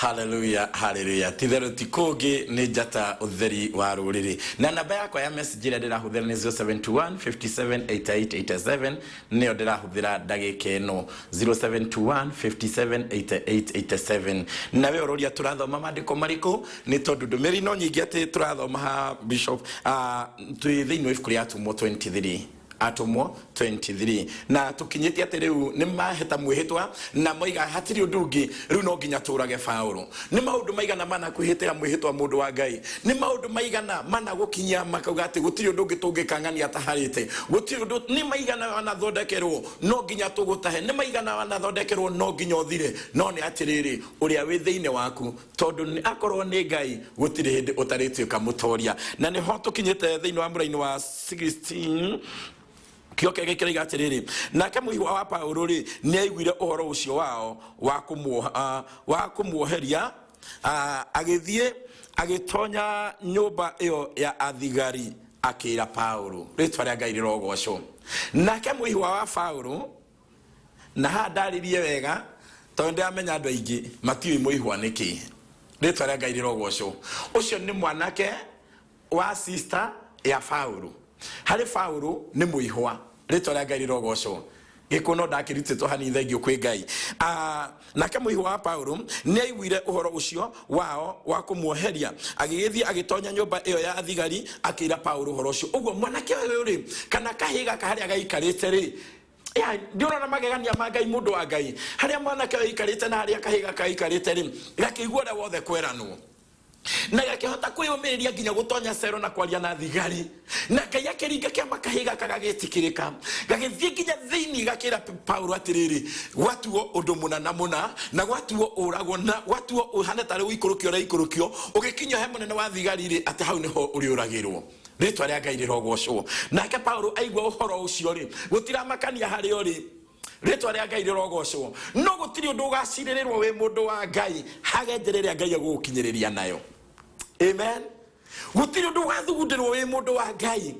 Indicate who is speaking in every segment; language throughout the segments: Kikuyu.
Speaker 1: Haleluya, haleluya. Titherũ ti kũngĩ, nĩ Njata Ũtheri wa Rũrĩrĩ. Na namba yakwa ya message ĩrĩa ndĩrahũthĩra nĩ 0721 57 88 87, nĩyo ndĩrahũthĩra ndagĩka ĩno, 0721 57 88 87. Nawe ũroria tũrathoma maandĩko marĩkũ, nĩ tondũ ndũmĩrĩri no nyingĩ atĩ tũrathoma ha Bishop. Twĩ thĩinĩ wa ibuku rĩa Atũmwo 23, Atũmwo 23, na tũkinyĩte atĩ rĩu nĩ mahĩta mwĩhĩtwa na moiga hatirĩ ũndũ ũngĩ, rĩu no nginya tũrage Paũlũ. Nĩ maũndũ maigana mana kwĩhĩtĩra mwĩhĩtwa, mũndũ wa Ngai? Nĩ maũndũ maigana mana gũkinyia makauga atĩ gũtirĩ ũndũ ũngĩ tũngĩkang'ania ataharĩte, gũtirĩ ũndũ? Nĩ maigana wanathondekerwo no nginya tũgũtahe? Nĩ maigana wanathondekerwo no nginya ũthire? No nĩ atĩrĩrĩ, ũrĩa wĩ thĩinĩ waku, tondũ akorwo nĩ Ngai, gũtirĩ hĩndĩ ũtarĩtuĩka mũtoria. Na nĩho tũkinyĩte thĩinĩ wa mũraini wa 16. Kĩo kĩraiga atĩrĩrĩ, nake mũihwa wa Paulo rĩ, nĩ aiguire ũhoro ũcio wao wa kũmuoheria, agĩthiĩ agĩtonya nyũmba ĩyo ya athigari, akĩra Paulo. Rĩtwa rĩa Ngai rĩrogocwo. Nake mũihwa wa Paulo, na haha ndarĩrie wega tondũ ndĩramenya andũ aingĩ matiũĩ mũihwa nĩkĩ. Rĩtwa rĩa Ngai rĩrogocwo. Ũcio nĩ mwanake wa sister ya Paulo. Harĩ Paulo nĩ mũihwa. Rĩtwa rĩa Ngai rĩrogocwo. Gĩkũ no ndakĩrutĩtwo hanini, thengio kwĩ Ngai. Nake mũihwa wa Paulo nĩ aiguire ũhoro ũcio wao wa kũmuoheria, agĩgĩthiĩ agĩtonya nyũmba ĩyo ya athigari, akĩira Paulo ũhoro ũcio. Ũguo mwanake ũyũ rĩ, kana kahĩĩ gaka, harĩa gaikarĩte rĩ, ya ndiũrona magegania ma Ngai, mũndũ wa Ngai. Harĩa mwanake ũyũ aikarĩte na harĩa kahĩĩ gaka gaikarĩte rĩ, gakĩigua ũrĩa wothe kweranwo na gakĩhota kwĩyũmĩrĩria nginya gũtonya cero na kwaria na thigari, na Ngai akĩringa kĩama, kahĩĩ gaka gagĩtĩkĩrĩka, gagĩthiĩ nginya thĩinĩ, gakĩra Paulo atĩrĩrĩ, gwatuo ũndũ mũna na mũna, na gwatuo ũragwo, na gwatuo ũhane tarĩ ũikũrũkio ũraikũrũkio ũgĩkinyio he mũnene wa thigari rĩ, atĩ hau nĩho ũrĩũragĩrwo. Rĩtwa rĩa Ngai rĩrogocwo. Nake Paulo aigua ũhoro ũcio rĩ, gũtiramakania harĩa ũrĩ. Rĩtwa rĩa Ngai rĩrogocwo. No gũtirĩ ũndũ ũgacirĩrĩrwo wĩ mũndũ wa Ngai hage njĩra ĩrĩa Ngai egũgũkinyĩrĩria nayo. Amen. Gũtirĩ ũndũ ũgathugundĩrwo wĩ mũndũ wa Ngai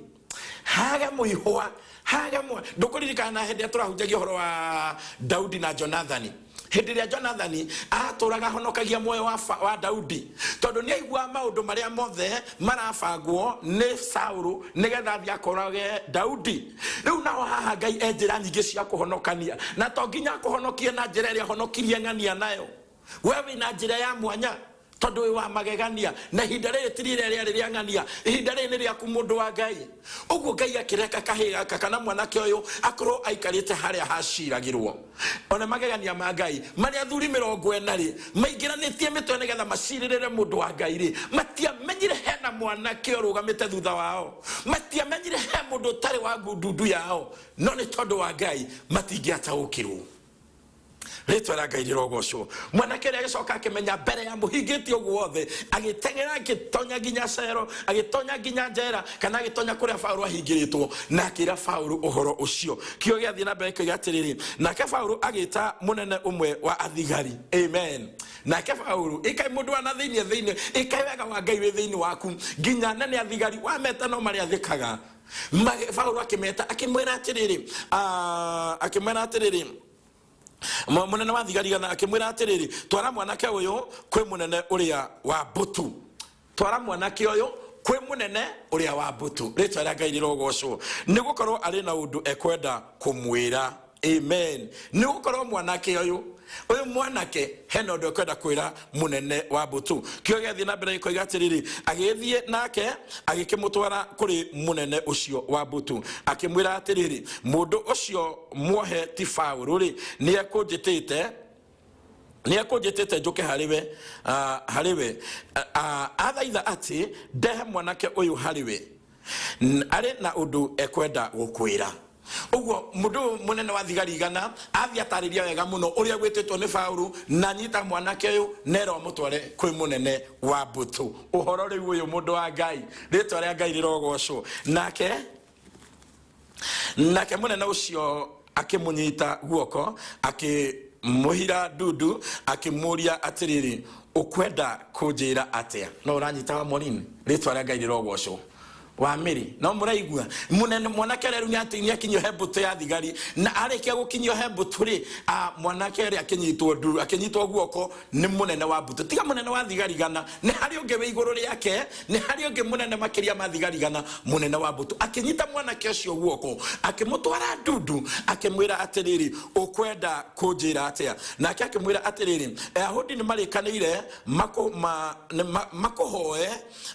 Speaker 1: haga mũihwa, haga mwa. Ndũkũririkana na hĩndĩ ĩrĩa tũrahunjagia ũhoro wa Daudi na Jonathani, hĩndĩ ĩrĩa Jonathani atũraga ahonokagia muoyo wa Daudi, tondũ nĩ aiguaga maũndũ marĩa mothe marabangwo nĩ Saulu nĩgetha athiĩ akorage Daudi. Rĩu naho haha Ngai e njĩra nyingĩ cia kũhonokania, na to nginya akũhonokie na njĩra ĩrĩa ahonokirie ng'ania nayo. We wĩna njĩra ya mwanya tondũ wĩ wa magegania, na ihinda rĩrĩ ti rĩrĩa rĩarĩ rĩa ng'ania, ihinda rĩrĩ nĩ rĩaku, mũndũ wa Ngai. Ũguo Ngai akĩreka kahĩĩ gaka kana mwanake ũyũ akorwo aikarĩte harĩa haciragĩrwo. Ona magegania ma Ngai, marĩa athuri 40 rĩ maingĩranĩtie mĩtwe nĩgetha macirĩrĩre mũndũ wa Ngai rĩ, matiamenyire hena mwanake ũrũgamĩte thutha wao, matiamenyire he mũndũ ũtarĩ wa ngundundu yao, no nĩ tondũ wa Ngai matingĩataũkĩrwo. Rĩtwa rĩa Ngai rĩrogocwo. Mwanake ũrĩa agĩcoka akĩmenya mbere ya mũhingĩtie ũguo wothe, agĩteng'era, agĩtonya nginya cero, agĩtonya nginya njera, kana agĩtonya kũrĩa Paũlũ ahingĩrĩtwo, na akĩra Paũlũ ũhoro ũcio. Kĩo gĩathiĩ na mbere kĩoiga atĩrĩrĩ, nake Paũlũ agĩta mũnene ũmwe wa athigari. Amen. Nake Paũlũ, ĩkai mũndũ wa na thĩinĩ thĩinĩ, ĩkai wega wa Ngai wĩ thĩinĩ waku, nginya anene athigari wameta no marĩathĩkaga. Paũlũ akĩmeta, akĩmwĩra atĩrĩrĩ, akĩmwĩra atĩrĩrĩ, mũnene wa thigari gana, akĩmwĩra atĩrĩrĩ, twara mwanake ũyũ kwĩ mũnene ũrĩa wa mbũtũ, twara mwanake ũyũ kwĩ mũnene ũrĩa wa mbũtũ. Rĩtwa rĩa Ngai rĩrogocwo. Nĩ gũkorwo arĩ na ũndũ ekwenda kũmwĩra. Amen. Nĩ gũkorwo mwanake ũyũ, ũyũ mwanake hena ũndũ ekwenda kwĩra mũnene wa mbũtũ. Kĩo gĩathiĩ na mbere gĩkoiga atĩrĩrĩ, agĩgĩthiĩ nake agĩkĩmũtwara kũrĩ mũnene ũcio wa mbũtũ, akĩmwĩra atĩrĩrĩ, mũndũ ũcio muohe ti Paũlũ rĩ, nĩ ekũnjĩtĩte njũke harĩ we, athaitha atĩ ndehe mwanake ũyũ harĩ we, arĩ na ũndũ ekwenda gũkwĩra. Ũguo mũndũ ũyũ mũnene wa thigari 100 athiĩ atarĩria wega mũno ũrĩa gwĩtĩtwo nĩ Paũlũ, na nyita mwanake ũyũ nerwo amũtware kwĩ mũnene wa mbũtũ. Ũhoro rĩu ũyũ, mũndũ wa Ngai, rĩtwa rĩa Ngai rĩrogocwo. Nake mũnene ũcio akĩmũnyita guoko, akĩmũhira ndundu, akĩmũria atĩrĩrĩ, ũkwenda kũnjĩra atĩa? No ũranyita wa Maureen? Rĩtwa rĩa Ngai rĩrogocwo. Wa mĩrĩ no mũraigua mũnene mwanake ũrĩa rĩu nĩakinyio he mbũtũ ya thigari, na arĩkia gũkinyio he mbũtũ rĩ, mwanake ũrĩa akĩnyitwo nduru, akĩnyitwo guoko nĩ mũnene wa mbũtũ. Tiga mũnene wa thigari gana, nĩ harĩ ũngĩ wĩ igũrũ rĩake, nĩ harĩ ũngĩ mũnene makĩria ma thigari gana. Mũnene wa mbũtũ akĩnyita mwanake ũcio guoko, akĩmũtwara ndundu, akĩmwĩra atĩrĩrĩ, "Ũkwenda kũnjĩra atĩa?" Nake akĩmwĩra atĩrĩrĩ, "Ayahudi nĩ marĩkanĩire makũhoe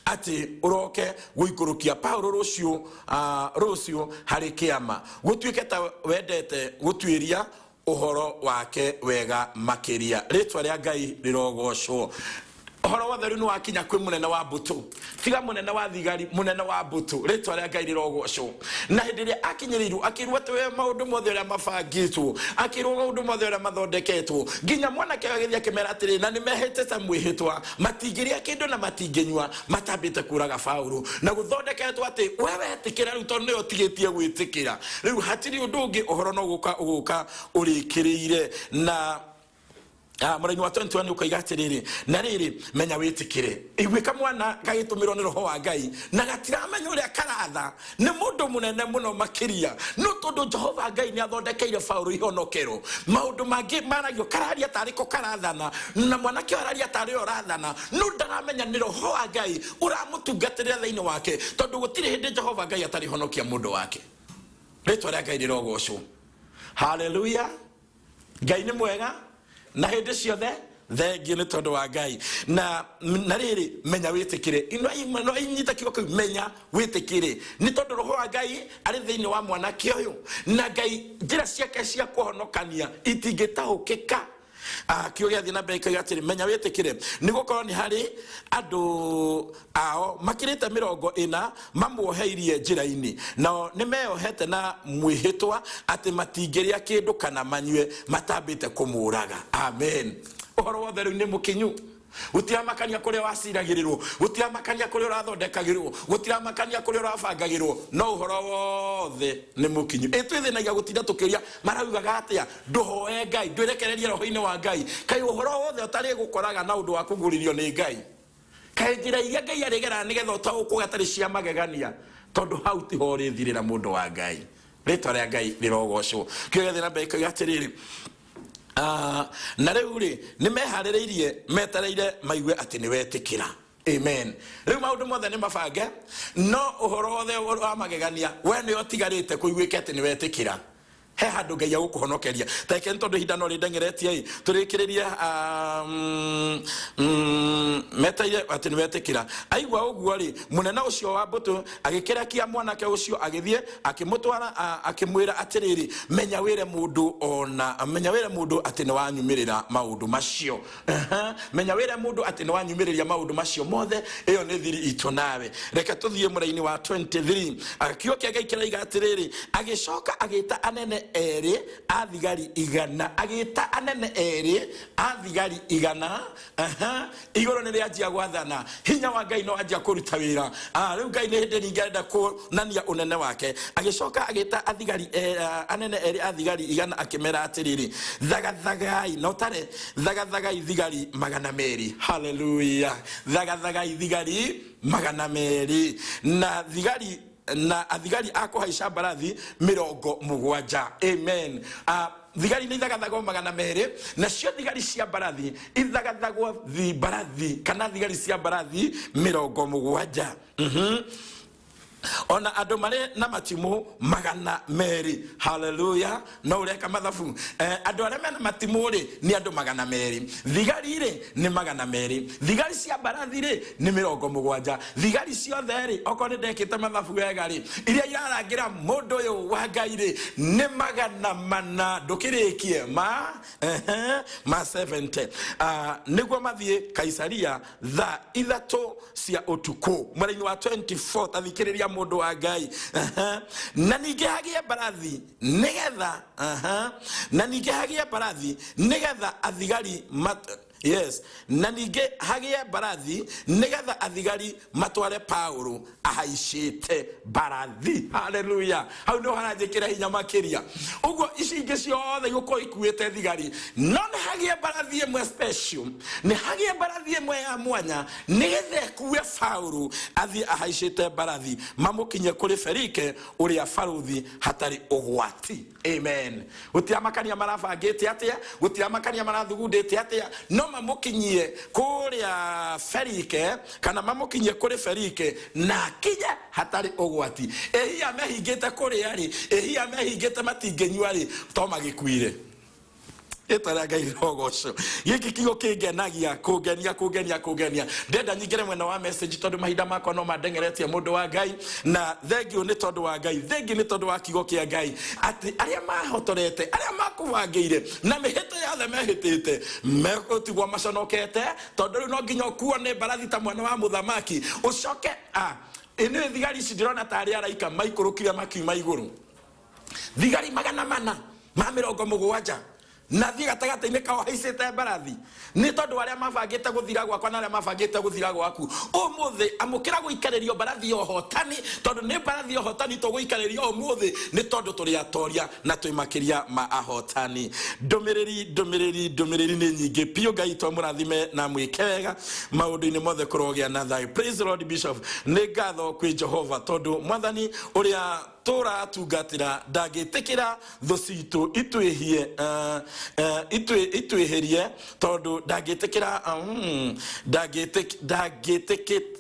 Speaker 1: atĩ ũroke gũikũrũkia Paulo rũciũ harĩ kĩama, gũtuĩke ta wendete gũtuĩria ũhoro wake wega makĩria." Rĩtwa rĩa Ngai rĩrogocwo. Ũhoro wothe rĩu nĩ wakinya kwĩ mũnene wa mbũtũ, tiga mũnene wa thigari, mũnene wa mbũtũ. Rĩtwa rĩa Ngai rĩrogocwo. Na hĩndĩ ĩrĩa akinyĩrĩirwo, akĩrwo atĩ we maũndũ mothe ũrĩa mabangĩtwo, akĩrwo maũndũ mothe ũrĩa mathondeketwo, nginya mwanake ũyũ agĩthiĩ akĩmera atĩrĩ, na nĩ mehĩtĩte mwĩhĩtwa matingĩrĩa kĩndũ na matingĩnyua matambĩte kũraga Paulo, na gũthondeketwo atĩ we wetĩkĩra rĩu, tondũ nĩwe ũtigĩtie gwĩtĩkĩra rĩu, hatirĩ ũndũ ũngĩ, ũhoro no gũka ũgũka ũrĩkĩrĩire. Na mũraini wa 21 ũkoiga atĩrĩrĩ, "Na rĩrĩ, menya wĩtĩkĩre." Iguĩka mwana gagĩtũmĩrwo nĩ roho wa Ngai na gatiramenya ũrĩa karatha nĩ mũndũ mũnene mũno makĩria, no tondũ Jehova Ngai nĩ athondekeire Paulo ihonokero, maũndũ mangĩ maragio kararia tarĩ ko karathana, na mwanake ũyũ araria tarĩ we ũrathana, no ndaramenya nĩ roho wa Ngai ũramũtungatĩrĩra thĩinĩ wake, tondũ gũtirĩ hĩndĩ Jehova Ngai atarĩ honokia mũndũ wake. Rĩtwa rĩa Ngai rĩrogocwo. Haleluya! Ngai nĩ mwega na hĩndĩ ciothe. Thengiũ nĩ tondũ wa Ngai. Na rĩrĩ, menya wĩtĩkĩre. No inyita kiugo kĩu, "menya wĩtĩkĩre", nĩ tondũ roho wa Ngai arĩ thĩinĩ wa mwanake ũyũ, na Ngai njĩra ciake cia kũhonokania itingĩtaũkĩka. Kiugo gĩathiĩ na mbere kĩoiga atĩrĩ, "Menya wĩtĩkĩre, nĩ gũkorwo nĩ harĩ andũ ao makĩrĩte 40 mamuoheirie njĩra-inĩ, nao nĩ meyohete na mwĩhĩtwa atĩ matingĩrĩa kĩndũ kana manyue matambĩte kũmũraga." Amen. Ũhoro wothe rĩu nĩ mũkinyu. Gũtiramakania kũrĩa waciragĩrĩrwo, gũtiramakania kũrĩa ũrathondekagĩrwo, gũtiramakania kũrĩa ũrabangagĩrwo, no ũhoro wothe nĩ mũkinyu. Ĩ twĩthĩnagia gũtinda tũkĩũria maraugaga atĩa? Ndũhoe Ngai, ndwĩrekererie roho-inĩ wa Ngai. Kaĩ ũhoro wothe ũtarĩ gũkoraga na ũndũ wa kũgũrĩrio nĩ Ngai? Kaĩ njĩra iria Ngai arĩgeraga nĩgetha ũtaũkwo gatarĩ cia magegania? Tondũ hau tiho ũrĩthirĩra, mũndũ wa Ngai. Rĩtwa rĩa Ngai rĩrogocwo. Kĩo gĩathiĩ na mbere gĩkoiga atĩrĩrĩ, "Na rĩu rĩ, nĩ meharĩrĩirie metereire maigue atĩ nĩ wetĩkĩra." Amen. Rĩu maũndũ mothe nĩ mabange, no ũhoro wothe wa magegania we nĩ ũtigarĩte kũiguĩke atĩ nĩ wetĩkĩra. He handũ Ngai agũkũhonokeria. Tareke, nĩ tondũ ihinda no rĩndeng'eretie ĩ, tũrĩkĩrĩrie. Meteire atĩ nĩ wetĩkĩra. Aigua ũguo rĩ, mũnene ũcio wa mbũtũ agĩkĩrekia mwanake ũcio agĩthiĩ, akĩmũtwara, akĩmwĩra atĩrĩrĩ, "Menya wĩre mũndũ ona, menya wĩre mũndũ atĩ nĩ wanyumĩrĩra maũndũ macio. Aha, menya wĩre mũndũ atĩ nĩ wanyumĩrĩria maũndũ macio mothe." Ĩyo nĩ thiri itũ nawe. Reke tũthiĩ mũraini wa 23. Kiugo kĩa Ngai kĩroiga atĩrĩrĩ, "Agĩcoka agĩta anene erĩ a thigari igana, agĩta anene erĩ a thigari igana." Aha, igũrũ nĩ rĩanjia gwathana, hinya wa Ngai no wanjia kũruta wĩra. Rĩu Ngai nĩ hĩndĩ ningĩ arenda kuonania ũnene wake. "Agĩcoka agĩta athigari anene erĩ a thigari igana, akĩmera atĩrĩrĩ, 'Thagathagai na ũtare, thagathagai thigari 200." Haleluya! "Thagathagai thigari 200 na thigari na athigari a kũhaica mbarathi 70." Amen. Thigari nĩ ithagathagwo 200, nacio thigari cia mbarathi ithagathagwo mbarathi kana thigari cia mbarathi 70. Ona andũ marĩ na matimũ 200. Haleluya! No ũreka mathabu. Andũ arĩa mena matimũ rĩ, nĩ andũ 200, thigari rĩ nĩ 200, thigari cia mbarathi rĩ nĩ 70. Thigari ciothe rĩ, okorwo nĩ ndekĩte mathabu wega rĩ, iria irarangĩra mũndũ ũyũ wa Ngai rĩ, nĩ 400, ndũkĩrĩkie ma ma 70. Nĩguo mathiĩ Kaisaria thaa 3 cia ũtukũ. Mwena-inĩ wa 24, tathikĩrĩria mũndũ wa Ngai. Na ningĩ hagĩe mbarathi nĩgetha, na ningĩ hagĩe mbarathi nĩgetha athigari mat Yes, na ningĩ hagĩe mbarathi nĩgetha athigari matware Paulo ahaicĩte mbarathi. Haleluya! Hau nĩho haranjĩkĩra hinya makĩria. Ũguo ici ingĩ ciothe igũkorwo ikuĩte thigari, no nĩ hagĩe mbarathi ĩmwe special, nĩ hagĩe mbarathi ĩmwe ya mwanya nĩgetha ĩkue Paulo athiĩ ahaicĩte mbarathi, mamũkinye kũrĩ Felike ũrĩa barũthi hatarĩ ũgwati. Amen. Gũtiramakania marabangĩte atĩa, gũtiramakania marathugundĩte atĩa, no mamũkinyie kũrĩa Felike kana mamũkinyie kũrĩ Felike na akinye hatarĩ ũgwati. Ĩhia mehingĩte kũrĩa rĩ, ĩhia mehingĩte matingĩnyua rĩ, to magĩkuire. Rĩtwa rĩa Ngai rĩrogocwo. Gĩkĩ kiugo kĩngenagia, kũngenia, kũngenia, kũngenia. Ndenda nyingĩre mwena wa message tondũ mahinda makwa no mandengeretie mũndũ wa Ngai, na thengiũ nĩ tondũ wa Ngai, thengiũ nĩ tondũ wa kiugo kĩa Ngai, atĩ arĩa mahotorete, arĩa makũbangĩire na mĩhĩto yothe mehĩtĩte, megũtigwo maconokete, tondũ rĩu no nginya ũkuo nĩ mbarathi ta mwana wa mũthamaki, ũcoke, ah, ĩ nĩ thigari ici ndĩrona tarĩ araika maikũrũkire makiuma igũrũ. Thigari 470 na thiĩ gatagatĩ-inĩ kao haicĩte mbarathi, nĩ tondũ arĩa mabangĩte gũthira gwakwa na arĩa mabangĩte gũthira gwaku. Ũmũthĩ amũkĩra gũikarĩrio mbarathi ya ũhotani, tondũ nĩ mbarathi ya ũhotani tũgũikarĩrio ũmũthĩ, nĩ tondũ tũrĩ atoria na twĩ makĩria ma ahotani. Ndũmĩrĩri, ndũmĩrĩri, ndũmĩrĩri nĩ nyingĩ biũ. Ngai witũ amũrathime na amwĩke wega maũndũ-inĩ mothe, kũrogĩa na thayũ. Praise the Lord Bishop. Nĩ ngatho kwĩ Jehova tondũ mwathani ũrĩa tũratungatĩra ndangĩtĩkĩra thũ citũ itwĩhie, itwĩhĩrie, tondũ ndangĩtĩkĩra,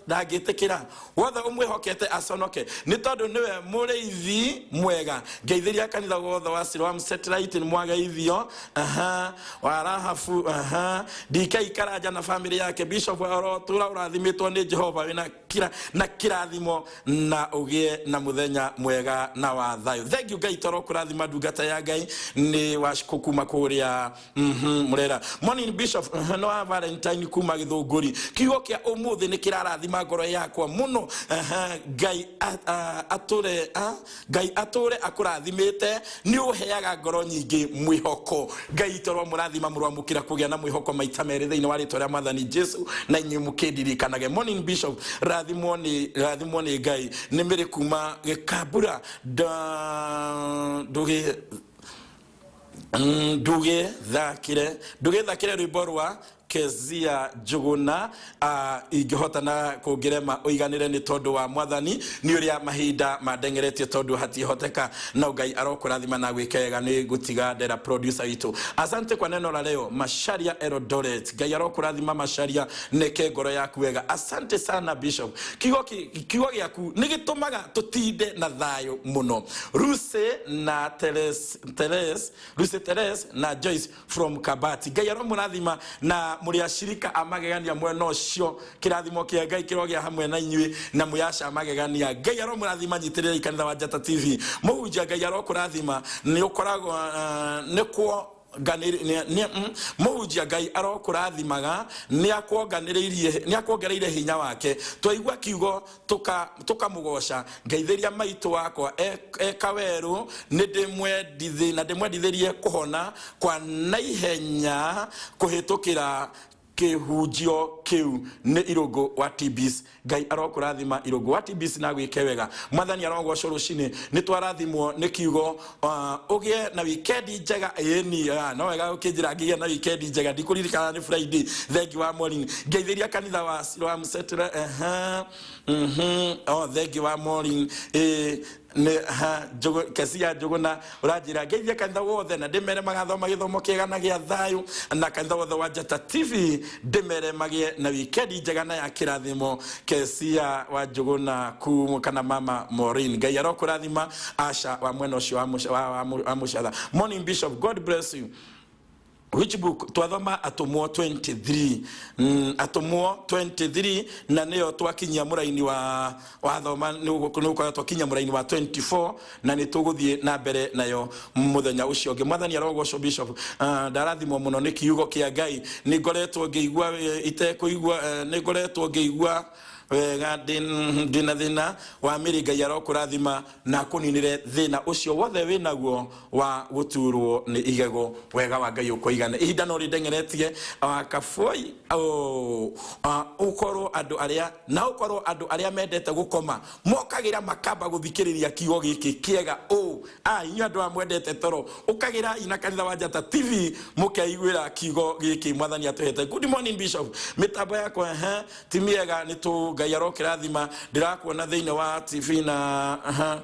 Speaker 1: ndangĩtĩkĩra wothe ũmwĩhokete aconoke, nĩ tondũ nĩwe mũrĩithi mwega. Ngeithĩria kanitha wothe wa Siloam Satellite, nĩ mwageithio. Aha, wa Rahabu, aha, DK Karanja na famĩlĩ yake. Bishop, ũrotũra ũrathimĩtwo nĩ Jehova wĩna kira na kirathimo na ugie na muthenya mwega na wa thayo. Thank you Ngai toro kurathima ndungata ya Ngai ni wacikũ kuma kuria murera. Morning Bishop, no wa Valentine kuma Githunguri. Kiugo kia umuthi ni kirarathima ngoro yakwa muno. Ngai ature, Ngai ature akurathimite, ni uheaga ngoro nyingi mwihoko. Ngai toro murathima muramukira kugia na mwihoko maita meri thiini wa ritwa ria Mwathani Jesu, na inyuĩ mũkĩndirikanage. Morning Bishop, rathimwo nĩ, rathimwo nĩ Ngai. Nĩ mĩrĩ kuma Gĩkambura ndũgĩ ndũgĩthakĩre, ndũgĩthakĩre rwĩmbo rwa Kezia Njũgũna, ingĩhota na kũngĩrema ũiganĩre nĩ tondũ wa Mwathani, nĩ ũrĩa mahinda mandengeretie tondũ hatihoteka, no Ngai arokũrathima na gwĩka wega. Nĩ ngũtiga ndera producer witũ. Asante kwa neno la leo Macharia Eldoret. Ngai arokũrathima Macharia, neke ngoro yaku wega. Asante sana Bishop, kiugo kiugo gĩaku nĩ gĩtũmaga tũtinde na thayũ mũno. Lucy na Teres, Teres, Lucy Teres na Joyce from Kabati, Ngai aromũrathima na mũrĩ acirika a magegania mwena ũcio. Kĩrathimo kĩa Ngai kĩrogĩa hamwe na inyuĩ na mwĩ aca magegania. Ngai aromũrathima. Nyitĩrĩrai kanitha wa Njata TV. Mũhunjia, Ngai arokũrathima, nĩ ũkoragwo nĩ kwo mũhunjia, Ngai arokũrathimaga, nĩ akuongereire hinya wake. Twaigua kiugo tukamũgoca. Ngeithĩria maitũ wakwa e kawerũ, nĩ ndĩmwendithi na ndĩmwendithĩrie kũhona kwa naihenya kũhĩtũkĩra kĩhunjio kĩu. Nĩ Irũngũ wa TBs. Ngai arokũrathima Irũngũ wa TBs na gwĩke wega. Mwathani arogocwo. Rũcinĩ nĩ twarathimwo nĩ kiugo. Ũgĩe na wikendi njega. Ĩni no wega ũkĩnjĩra ngĩgĩa na wikendi njega, ndikũririkana nĩ Friday. Thengi wa Maureen. Ngeithĩria kanitha wa Siloam Settler. Oh, thengi wa Maureen. Ĩ nĩ ha Njũgũ, Kesia Njũgũna ũranjĩra ngeithie kanitha wothe na ndĩmere magathoma gĩthomo kĩega na gĩa thayũ, na kanitha wothe wa Njata TV ndĩmere magĩe na wikendi njega na ya kĩrathimo. Kesia wa Njũgũna ku kana mama Maureen, Ngai arokũrathima. Asha wa mwena ũcio wa Mũcatha. Morning Bishop, God bless you. Which book? Twathoma Atũmwo 23, Atũmwo 23, na nĩyo twakinyia mũraini wa wathoma nĩ ũgũkorwo twakinyia mũraini wa 24, na nĩ tũgũthiĩ na mbere nayo mũthenya ũcio ũngĩ. Mwathani arogocwo. Bishop, ndarathimwo mũno nĩ kiugo kĩa Ngai. Nĩ ngoretwo ngĩigua, itekũigua, nĩ ngoretwo ngĩigua. Wega, ndĩna thĩna wa mĩrĩ. Ngai arokũrathima na akũninĩre thĩna ũcio wothe wĩnaguo wa gũturwo nĩ igego. Wega wa Ngai ũkũigana. Ihinda no rĩndengeretie kaboi. Ũkorwo andũ arĩa na ũkorwo andũ arĩa mendete gũkoma mokagĩra makamba gũthikĩrĩria kiugo gĩkĩ kĩega ũ. Inyuĩ andũ aya mwendete toro, ũkagĩra ina kanitha wa Njata TV mũkeiguĩra kiugo gĩkĩ Mwathani atũhete. Good morning, Bishop. Mĩtambo yakwa ehe ti mĩega, nĩ tũ Ngai arokĩrathima. Ndĩrakuona thĩinĩ wa TV na aha.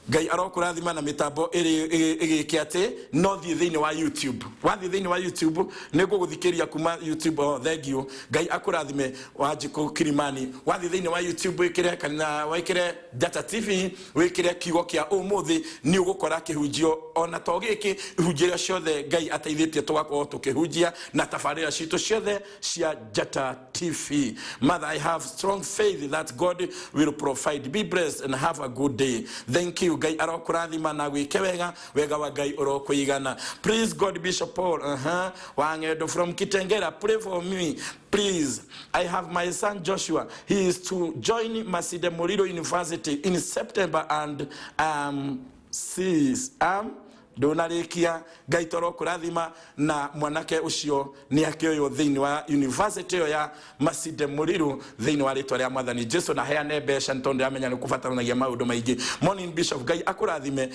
Speaker 1: Ngai arokũrathima na mĩtambo ĩrĩ ĩgĩke atĩ no thiĩ thĩinĩ wa YouTube. Wathiĩ thĩinĩ wa YouTube, nĩ ngũgũthikĩria kuma YouTube. Oh, thank you. Ngai akũrathime, Wanjikũ Kirimani. Wathiĩ thĩinĩ wa YouTube, wĩkĩre kana wĩkĩre Njata TV, wĩkĩre kiugo kĩa ũmũthĩ, nĩ ũgũkora kĩhunjio ona to gĩkĩ, ihunjio iria ciothe Ngai ateithĩtie tũgakorwo tũkĩhunjia na tabarĩra citũ ciothe cia Njata TV. Mother, I have strong faith that God will provide. Be blessed and have a good day. Thank you. Ngai arokũrathima na gwĩke wega. Wega wa Ngai ũrokũigana. Please God, Bishop Paul Wang'endo from Kitengera, pray for me, please. I have my son Joshua. He is to join Masinde Muliro University in September and sees ndũnarĩkia. Ngai toro kũrathima na mwanake ũcio nĩ akĩoywo thĩinĩ wa university ĩyo ya Masinde Muliro thĩinĩ wa rĩtwa rĩa Mwathani Jesu, na heane mbeca nĩ tondũ ndĩramenya nĩ kũbataranagia maũndũ maingĩ. Morning, Bishop. Ngai akũrathime.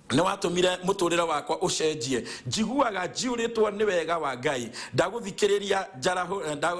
Speaker 1: Nĩ watũmire mũtũrĩre wakwa ũcenjie. Njiguaga njiyũrĩtwo nĩ wega wa Ngai ndagũthikĩrĩria.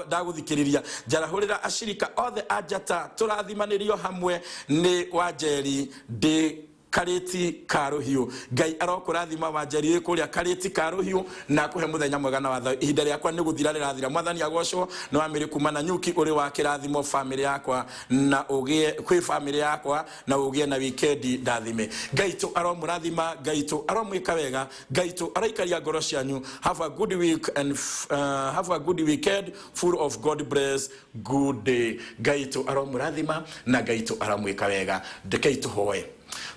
Speaker 1: Ndagũthikĩrĩria, njarahũrĩra acirika othe a Njata, tũrathimanĩrio hamwe. Nĩ Wanjeri, ndĩ Karĩti ka Rũhiũ. Ngai arokũrathima, Wanjeri, kũrĩa Karĩti ka Rũhiũ, na akũhe mũthenya mwega na watho. Ihinda rĩakwa nĩ gũthira rĩrathira. Mwathani agocwo. Nĩ wamĩrĩ kuma na nyuki ũrĩ wa kĩrathimo famĩlĩ yakwa na ũgĩe kwĩ famĩlĩ yakwa na ũgĩe na wikendi ndathime. Ngai tũ aromũrathima, Ngai tũ aromwĩka wega, Ngai tũ aroikaria ngoro cianyu. Have a good week and have a good weekend full of God bless. Good day. Ngai tũ aromũrathima na Ngai tũ aromwĩka wega. Ndekei tũhoe.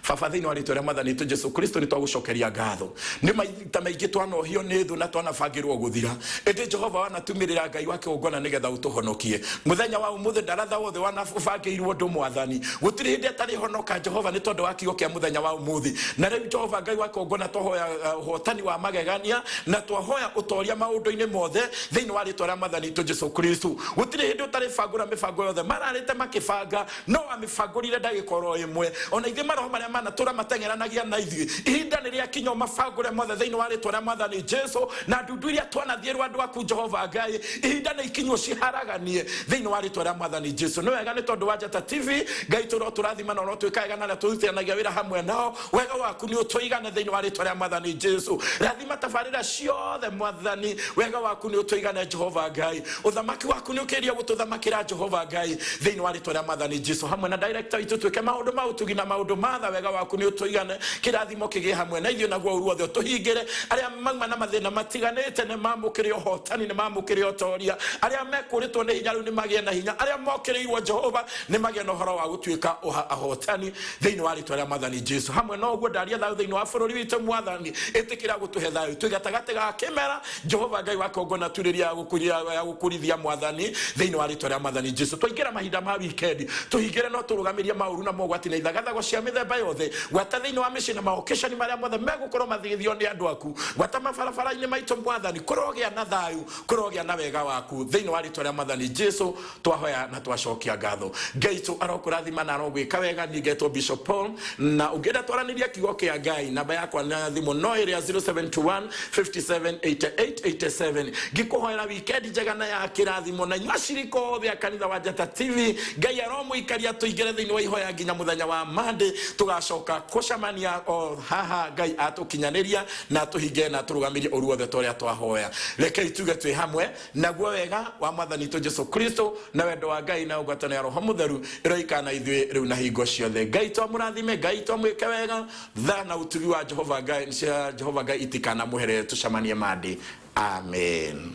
Speaker 1: Baba, thĩinĩ wa rĩtwa rĩa Mwathani witũ Jesu Kristo, nĩ twagũcokeria ngatho. Nĩ maita maingĩ twanohio nĩ thũ na twanabangĩrwo gũthira, ĩndĩ Jehova wanatumĩrĩra Ngai wa kĩgongona nĩgetha ũtũhonokie. Mũthenya wa ũmũthĩ, ndaratha wothe wanabangĩirwo ũndũ, Mwathani, gũtirĩ hĩndĩ atarĩ honoka, Jehova, nĩ tondũ wa kiugo kĩa mũthenya wa ũmũthĩ. Na rĩu, Jehova Ngai wa kĩgongona, twahoya ũhotani wa magegania na twahoya ũtoria maũndũ-inĩ mothe thĩinĩ wa rĩtwa rĩa Mwathani witũ Jesu Kristo. Gũtirĩ hĩndĩ ũtarĩ bangũra mĩbango yothe mararĩte makĩbanga, no wamĩbangũrire ndagĩka oro ĩmwe. Ona ithuĩ maroho marĩa manatũra mateng'eranagia na ithuĩ, ihinda nĩ rĩakinya ũmabangũre mothe thĩinĩ wa rĩtwa rĩa Mwathani Jesu. Na ndundu iria twanathiĩrwo andũ aku, Jehova Ngai, ihinda nĩ ikinywo ciharaganie thĩinĩ wa rĩtwa rĩa Mwathani Jesu. Nĩ wega nĩ tondũ wa Njata TV. Ngai tũro tũrathima na ũrotwĩka wega na arĩa tũrutithanagia wĩra hamwe nao. Wega waku nĩ ũtũigane thĩinĩ wa rĩtwa rĩa Mwathani Jesu. Rathima tabarĩra ciothe, Mwathani. Wega waku nĩ ũtũigane, Jehova Ngai. Ũthamaki waku nĩ ũkĩria gũtũthamakĩra, Jehova Ngai, thĩinĩ wa rĩtwa rĩa Mwathani Jesu. Hamwe na director witũ, twĩke maũndũ ma ũtugi na maũndũ matha. Wega waku nĩ ũtũigane. Kĩrathimo kĩgĩe hamwe na ithuĩ, naguo ũru wothe ũtũhingĩre. Arĩa mauma na mathĩna matiganĩte nĩ mamũkĩre ũhotani, nĩ mamũkĩre ũtoria. Arĩa mekũrĩtwo nĩ hinya rĩu nĩ magĩe na hinya. Arĩa mokĩrĩirwo, Jehova, nĩ magĩe na ũhoro wa gũtuĩka ahotani thĩinĩ wa rĩtwa rĩa Mwathani Jesu. Hamwe na ũguo, ndaria thayũ thĩinĩ wa bũrũri witũ. Mwathani, ĩtĩkĩra gũtũhe thayũ twĩ gatagatĩ ga kĩmera. Jehova Ngai wa kongona, turĩria ya gũkũrithia, Mwathani, thĩinĩ wa rĩtwa rĩa Mwathani Jesu. Twaingĩra mahinda ma wikendi, tũhingĩre no tũrũgamĩrie maũru na mogwati na ithagathago cia mĩthemba yothe, gwata thĩinĩ wa mĩciĩ na maokĩcani marĩa mothe megũkorwo mathigithio nĩ andũ aku, gwata mabarabara-inĩ maitũ. Mwathani, kũrogĩa na thayũ, kũrogĩa na wega waku thĩinĩ wa rĩtwa rĩa Mwathani Jesu twahoya na twacokia ngatho. Ngai tũ arokũrathima na arogwĩka wega. Niĩ ngetwo Bishop Paul, na ũngĩenda twaranĩria kiugo kĩa Ngai, namba yakwa na thimũ no ĩrĩa 0721 57 88 87. Ngĩkũhoera weekend njega na ya kĩrathimo. Na inyuĩ acirika othe a kanitha wa Njata TV, Ngai aromũikaria tũingĩre thĩinĩ wa ihoya nginya mũthenya wa Monday tũgacoka kũcemania o haha. Ngai atũkinyanĩria na atũhinge na atũrũgamĩrie ũru wothe ta ũrĩa twahoya. Rekei tuge twĩ hamwe: naguo wega wa Mwathani witũ Jesu Kristo na wendo wa Ngai na ũgwatano ya Roho Mũtheru ĩroikara na ithuĩ rĩu na hingo ciothe. Ngai twamũrathime, Ngai twamwĩke wega. Tha na ũtugi wa Jehova Ngai, cia Jehova Ngai itikanamũherere. Tũcemanie Monday. Amen.